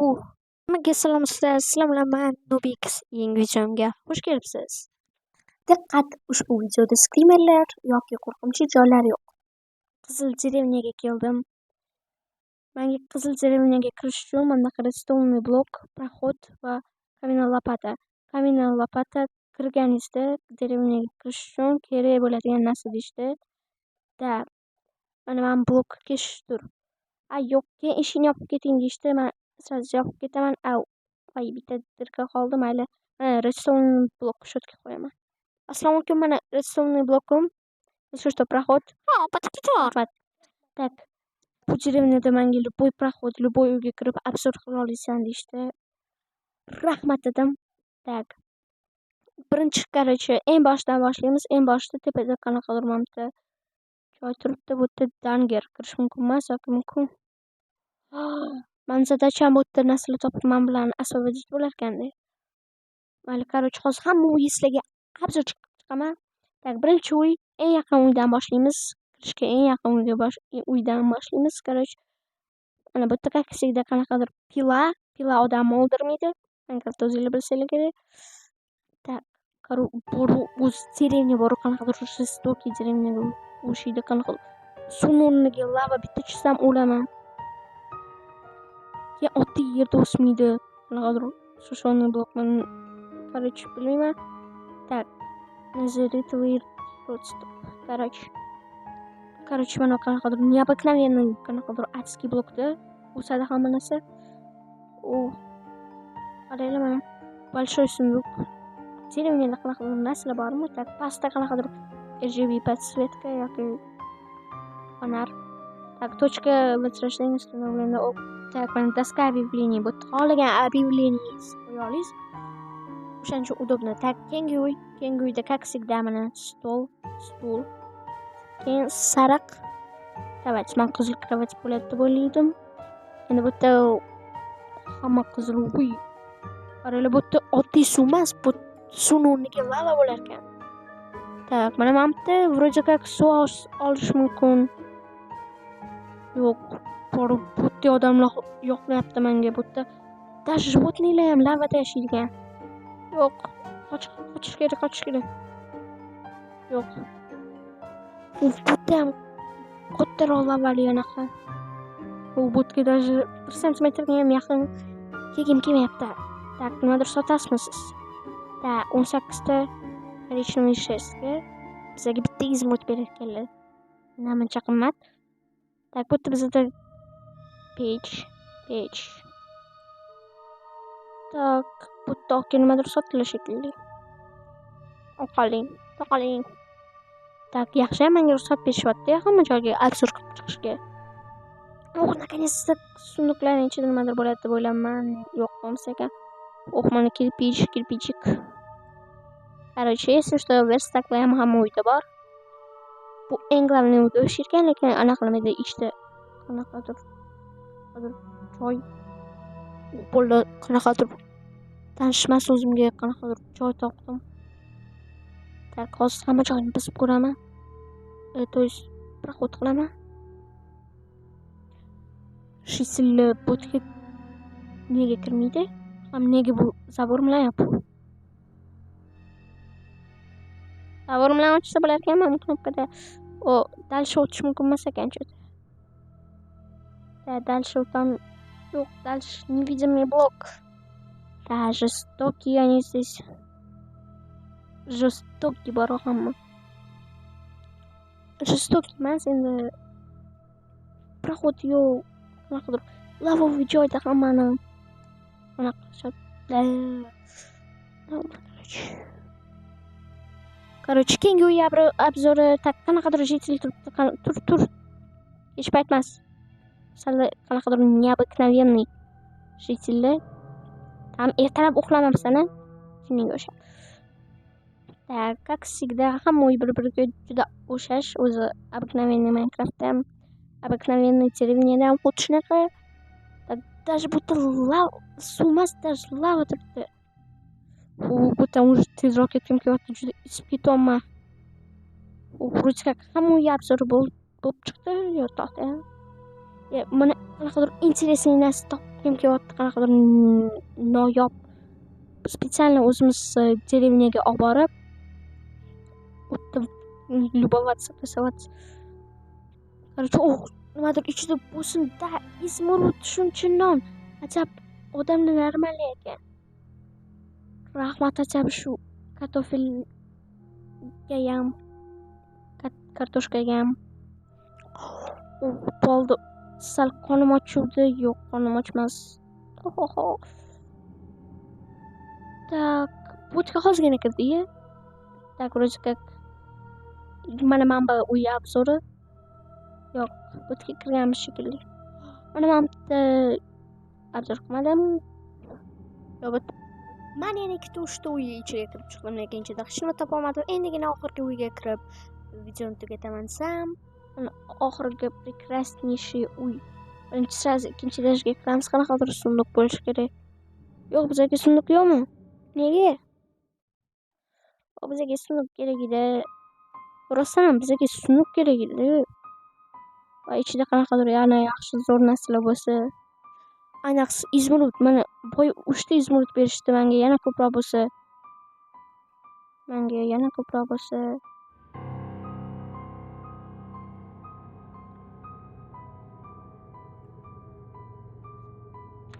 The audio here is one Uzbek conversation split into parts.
Bu Hammaga salom sizlar, sizlar bilan man Nubix, yangi videomga xush kelibsiz. Diqqat, ushbu videoda skrimerlar yoki qo'rqinchli joylar yo'q. Qizil деревня ga keldim. Menga qizil деревня ga kirish uchun mana redstone blok, проход va каменная лопата. Каменная лопата kirganingizda деревня ga kirish uchun kerak bo'ladigan narsa deyishdi. Да, mana blok keshishdir. A yo'q, keyin eshikni yopib keting deyishdi. Man сразу yopib ketaman. Au, voy, bitta дырка qoldi, mayli. Mana redstone blok щетка qo'yaman. Assalomu alaykum, mana redstone blokim. Если что, проход. Rahmat. Так, bu деревня da menga любой проход, любой uyga kirib обзор qila olasan deyishdi. Rahmat dedim. Так. Birinchi, короче, eng boshidan boshlaymiz. Eng boshida tepada qanaqadir mana bitta joy turibdi. Bu yerda danger, kirish mumkin emas yoki mumkin. Mani задача m bu yerda narsalar topib man bilan освободить bo'larkanda. Mayli, короче, hozir hamma uyni sizlarga обзор chiqaman. Так, birinchi uy, eng yaqin uydan boshlaymiz. Kirishga eng yaqin uyga bosh uydan boshlaymiz. Короче, mana bu yerda, как всегда, qanaqadir пила, пила odamni o'ldirmaydi. Minecraftda o'zinglar bilsanglar kerak. Так, o'zi деревня bor, qanaqadir жестокий деревня ga o'xshaydi, qanaqa suvni o'rniga lava, bitta tushsam o'laman. Keyin oddiy yerda o'smaydi. Qanaqadir сушеный blokman. Короче, bilmayman. Так, незеритовый родсток. Короче. Короче, mana qanaqadir необыкновенный, qanaqadir адский blokda o'sadi hamma narsa. O, qaranglar, mana большой сундук. Деревня da qanaqadir narsalar bormi? Так, pastda qanaqadir RGB подсветка yoki fonar. Так, точка возрождения установлена. Так, mana доска объявлений. Bu yerda xohlagan объявление qo'ya olasiz. O'shaning uchun удобно. Так, keyingi uy, keyingi uyda, как всегда, mana stol, stul. Keyin sariq кровать. Man qizil кровать bo'ladi deb o'ylaydim. Endi bu yerda hamma qizil uy. Qaranglar, bu yerda oddiy suv emas, bu suvni o'rniga lava bo'lar ekan. Так, mana bu yerda вроде как suv olish mumkin. Yo'q, borib bu yerda odamlar yoqmayapti menga. Bu yerda даже животный lar ham lavada yashaydigan. Yo'q, qochish kerak, qochish kerak. Yo'q. Bu yerda ham kattaroq lavali anaqa. U bu yerga даже 1 santimetrga ham yaqin kelgim kelmayapti. Так, nimadir sotasizmi siz? Да, 18 ta коричневый шерсть ga bizga bitta изумруд berar ekanlar. Namuncha qimmat. Так, bu yerda bizada pech, pech. Так, bu yerda aka nimadir sotilar shekilli. Oqoling, yo'qoling. Так, yaxshiyam menga ruxsat berishyapti hamma joyga обзор qilib chiqishga. Oh, наконец-то сундук larning ichida nimadir bo'ladi deb o'ylayapman. Yo'q, bo'lmasa ekan. Oh, mana кирпич, кирпичик. Короче, если что, верстак lar ham hamma uyda bor. Bu eng главный uyga o'xshar ekan, lekin anaqa qilmaydi, ichida qanaqadir joy bo'ldi, qanaqadir tanishmas o'zimga qanaqadir joy topdim. Так, hozir hamma joyni buzib ko'raman. То есть проход qilaman. Житель lar bu yerga nega kirmaydi? Ham nega bu забор bilan yopiq? Забор bilan ochsa bo'lar ekan mana bu knopkada. O, дальше o'tish mumkin emas ekan что-то. Да, дальше там yo'q, дальше невидимый блок. Да, жестокие они здесь. Жестокий bor hamma. Жестокий emas endi, проход yo'q. Qanaqadir лавовый joyda hammani anaqa qilishadi. Короче. Короче, keyingi uy обзор i. Так, qanaqadir житель turibdi. Tur, tur. Kech payt emas. Sal qanaqadir необыкновенный житель lar. Там ertalab uxlamabsan-a? Jinniga o'xshab. Так, как всегда, hamma uy bir-biriga juda o'xshash. O'zi обыкновенный Minecraftda ham, обыкновенный деревня da ham xuddi shunaqa. Даже bu yerda lava, suv emas, даже lava turibdi. U bu yerdan уже tezroq ketgim kelyapti, juda isib ketyapman. Вроде как hamma uy обзор bo'lib chiqdi. Yo'q, to'xta. Mana qanaqadir интересный narsa topdim. Ko'rgim kelyapti qanaqadir noyob. Специально o'zimiz деревня ga olib borib, u yerda любоваться, красоваться. Короче, nimadir ichida bo'lsin da, изумруд shuncha non. Ajab, odamlar нормальный ekan. Rahmat ajab shu картофель gayam, kartoshkagayam. Bo'ldi. Sal qonim ochuvdi. Yo'q, qonim ochmas. Так, bu yerga hozirgina kirdik. Так, вроде как mana bu uy обзор i. Yo'q, bu yerga kirganmiz shekilli. Mana bu yerda обзор qilmadim. Man yana ikkita uchta uy ichiga kirib chiqdim, lekin ichida hech nima topolmadim. Endigina oxirgi uyga kirib videoni tugataman desam, oxirgi прекраснейший uy. Birinchi сразу ikkinchi этаж ga kiramiz. Qanaqadir сундук bo'lishi kerak. Yo'q, bizga сундук yo'qmi? Nega? Bizga сундук kerak edi. Rostdan ham bizga сундук kerak edi. Va ichida qanaqadir yana yaxshi zo'r narsalar bo'lsa. Ayniqsa изумруд, mana boya 3 ta изумруд berishdi menga, yana ko'proq bo'lsa. Menga yana ko'proq bo'lsa.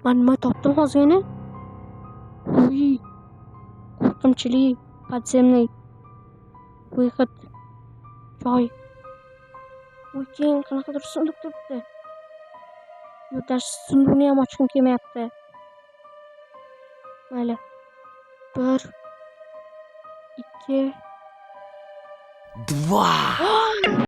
Man nima topdim hozirgina? Uy, qo'rqinchli подземный выход joy. Uy, keyin qanaqadir сундук turibdi. Yo'q, даже сундук ni ham ochgim kelmayapti. Mayli. 1 2 2.